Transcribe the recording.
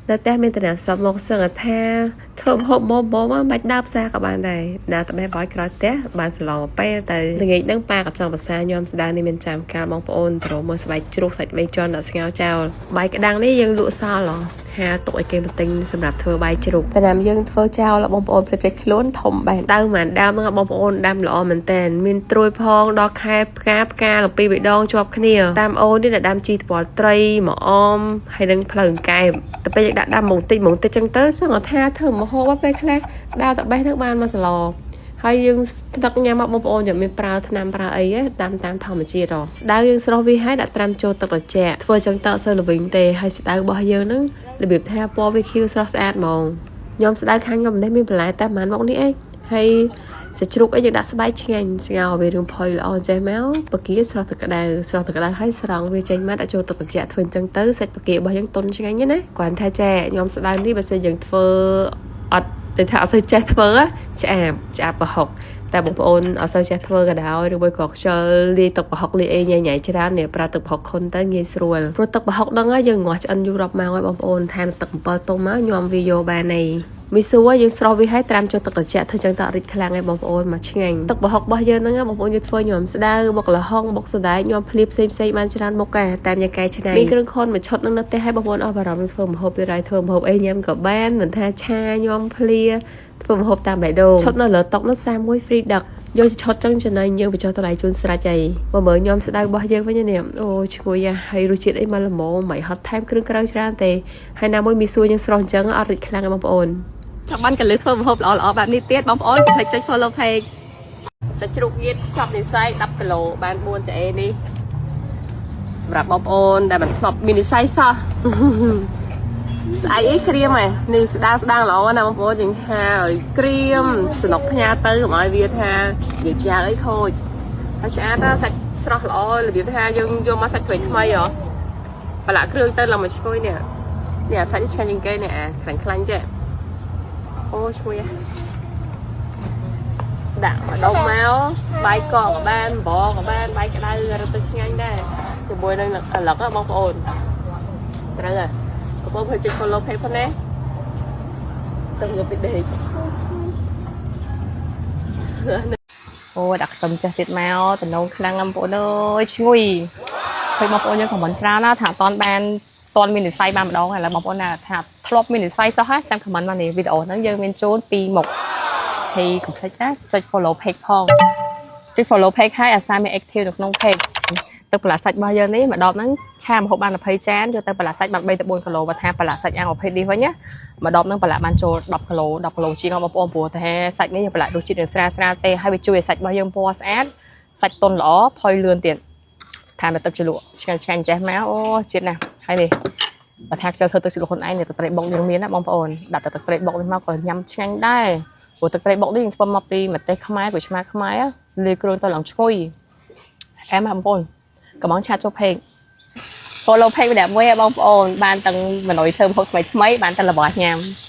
នៅផ្ទះមានតំណាំសពមកសឹងថាធ្វើម្ហូបមកមកមិនបាច់ដើរផ្សារក៏បានដែរដើរតែបេះបោយក្រោយផ្ទះបានសឡងពេលទៅល្ងាចហ្នឹងប៉ាក៏ចង់ភាសាញោមស្ដាងនេះមានចាំកាលបងប្អូនត្រូវមើលស្បែកជ្រូកសាច់បីជាន់ដាក់ស្ងោរចោលបាយក្តាំងនេះយើងលក់សល់ហ៎ហាទុកឲ្យគេមកទិញសម្រាប់ធ្វើបាយជ្រូកតំណាំយើងធ្វើចោលបងប្អូនភ្លេចៗខ្លួនធំបែបស្ដៅមិនដើមហ្នឹងបងប្អូនដាំល្អមែនតើមានត្រួយផងដល់ខែផ្កាផ្កាលពីបេដងជាប់គ្នាតាមអូននេះដែលដាំជីថ្ពាល់ត្រីមកអមហើយនឹងផ្លូវអង្កែបតែពេលយើងដាក់ដាំមកតិចមកតិចចឹងទៅសឹងថាធ្វើមហូបពេលខ្លះដើរតបេះហ្នឹងបានមកសឡហើយយើងថ្នឹកញ៉ាំមកបងប្អូនอย่าមានប្រើថ្នាំប្រើអីទេតាមតាមធម្មជាតិហ៎ស្ដៅយើងស្រស់វាហើយដាក់ត្រាំចូលទឹកត្រជាក់ធ្វើចឹងតើសូវល្វីងទេហើយស្ដៅរបស់យើងហ្នឹងរបៀបថាពណ៌វាខៀវស្រស់ស្អាតហ្មងញោមស្ដៅខាងខ្ញុំនេះមានបន្លែតែប្រហែលមុខនេះឯងហើយសាច់ជ្រូកអីយើងដាក់ស្បែកឆ្ងាញ់ស្ងោរវារឿងផុយល្អចេះមកបកាស្រស់ទឹកក្តៅស្រស់ទឹកក្តៅហើយស្រង់វាចេញមកដាក់ចូលទឹកត្រជាក់ធ្វើអញ្ចឹងទៅសាច់បការបស់យើងទន់ឆ្ងាញ់ណាគ្រាន់ថាចេះញោមស្ដៅនេះបើសិនយើងធ្វើអត់តែថាអត់សូវចេះធ្វើឆ្អាបឆ្អាបប្រហុកតែបងប្អូនអត់សូវចេះធ្វើក៏ដោយឬមួយក៏ខ្ជិលលាយទឹកប្រហុកលាយអីញ៉ៃញ៉ៃច្រើននេះប្រើទឹកប្រហុកខុនទៅងាយស្រួលព្រោះទឹកប្រហុកហ្នឹងយើងងាស់ឆ្អិនយូររាប់ម៉ោងហើយបងប្អូនថែមទឹកអំពិលទុំមកញ៉ាំវាយកបានឯងមីសួរយើងស្រស់វាឲ្យត្រាំចូលទឹកត្រជាក់ធ្វើចឹងតអត់រីកខ្លាំងឯងបងប្អូនមកឆ្ងាញ់ទឹកប្រហុករបស់យើងហ្នឹងបងប្អូនយើងធ្វើញ៉ាំស្ដៅបុកល្ហុងបុកសណ្ដែកញ៉ាំភ្លាផ្សេងផ្សេងបានច្រើនមុខដែរតាមយើងកែច្នៃមានគ្រឿងខុនមួយឈុតហ្នឹងនៅផ្ទះឲ្យបងប្អូនអស់បារម្ភនឹងធ្វើម្ហូបទៀតហើយធ្វើម្ហូបអីញ៉ាំក៏បានមិនថាឆាញ៉ាំភ្លាធ្វើម្ហូបតាមបេះដូងឈុតនៅលើតុនោះ31 free ដឹកយកឈុតចឹងចំណេញយើងបញ្ចុះតម្លៃជូនស្រេចអីបើមើលញ៉ាំស្ដៅរបស់យើងវិញនេះអូឈ្ងុយហើយរសជាតិអីមកល្មមមិនហត់ថែមគ្រឿងក្រៅច្រើនទេហើយណាមួយមីសួរយើងស្រស់អញ្ចឹងអត់រិចខ្លាំងទេបងប្អូន ចង់បានកលឹះធ្វើម្ហូបល្អៗបែបនេះទៀតបងប្អូនកុំភ្លេចចុច follow page សាច់ជ្រូកងៀតខ្ចប់និស័យ10គីឡូបាន4ចាអេនេះសម្រាប់បងប្អូនដែលមិនធ្លាប់មាននិស័យសោះ ស្អែកអីក្រៀមហ៎នេះស្ដាងស្ដាងល្អណាស់បងប្អូនយើងហាឲ្យក្រៀមសនុកផ្ញើទៅកុំឲ្យវាថានិយាយយ៉ាអីខូចហើយស្អាតណាស់សាច់ស្រស់ល្អរបៀបថាយើងយកមកសាច់ថ្មីថ្មីហ៎ប្រឡាក់គ្រឿងទៅឡើងមកឈ្ងុយនេះនេះអាសាច់នេះឆ្ងាញ់ជាងគេនេះអាខ្លាញ់ខ្លាញ់ចេះអូឈ្ងុយហ៎ ដាក់ម្ដុំមកបាយកកក៏បានបបក៏បានបាយក្តៅរត់ទៅឆ្ងាញ់ដែរជាមួយនឹងអាឡឹកបងប្អូនត្រូវហើយបងប្អូនភ្លេចចុច follow page ផងណាទៅយកពីដេក អូដាក់ខ្ទឹមចេះទៀតមកតំណងខ្លាំងណាស់បងប្អូនអើយឈ្ងុយឃើញបងប្អូនយើងខមមិនច្រើនណាស់ថាអត់តាន់បានតាន់មាននិស័យបានម្ដងឥឡូវបងប្អូនណាថាធ្លាប់មាននិស័យសោះហ่ะចាំខមមិនមកនេះវីដេអូហ្នឹងយើងមានជូនពីរមុខហើយកុំភ្លេចណាចុច follow page ផងចុច follow page ហើយអាសាមាន active នៅក្នុង page ទឹកប្រឡាក់សាច់របស់យើងនេះម្ដងហ្នឹងឆាម្ហូបបាន20ចានយកទៅប្រឡាក់សាច់បាន3ទៅ4គីឡូបើថាប្រឡាក់សាច់អាំងប្រភេទនេះវិញណាម្ដងហ្នឹងប្រឡាក់បានចូល10គីឡូ10គីឡូជាងបងប្អូនព្រោះថាសាច់នេះយើងប្រឡាក់រសជាតិនឹងស្រាលស្រាលទេហើយវាជួយឲ្យសាច់របស់យើងពណ៌ស្អាតសាច់ទន់ល្អផុយលឿនទៀតថែមតែទឹកជ្រលក់ឆ្ងាញ់ឆ្ងាញ់ចេះមកអូជាតិណាស់ហើយនេះបើថាខ្ជិលធ្វើទឹកជ្រលក់ខ្លួនឯងនេះទឹកត្រីបុកយើងមានណាបងប្អូនដាក់តែទឹកត្រីបុកនេះមកក៏ញ៉ាំឆ្ងាញ់ដែរព្រោះទឹកត្រីបុកនេះយើងធ្វើមកពីម្ទេសខ្មែរក្រូចឆ្មាខ្មែរលាយគ្រឿងទៅឡើងឈ្ងុយអែមបងប្អូន កំង chat ចូល page follow page ម្នាក់មួយឲ្យបងប្អូនបានទាំងមនុយធ្វើម្ហូបថ្មីថ្មីបានទាំងរបស់ញ៉ាំ។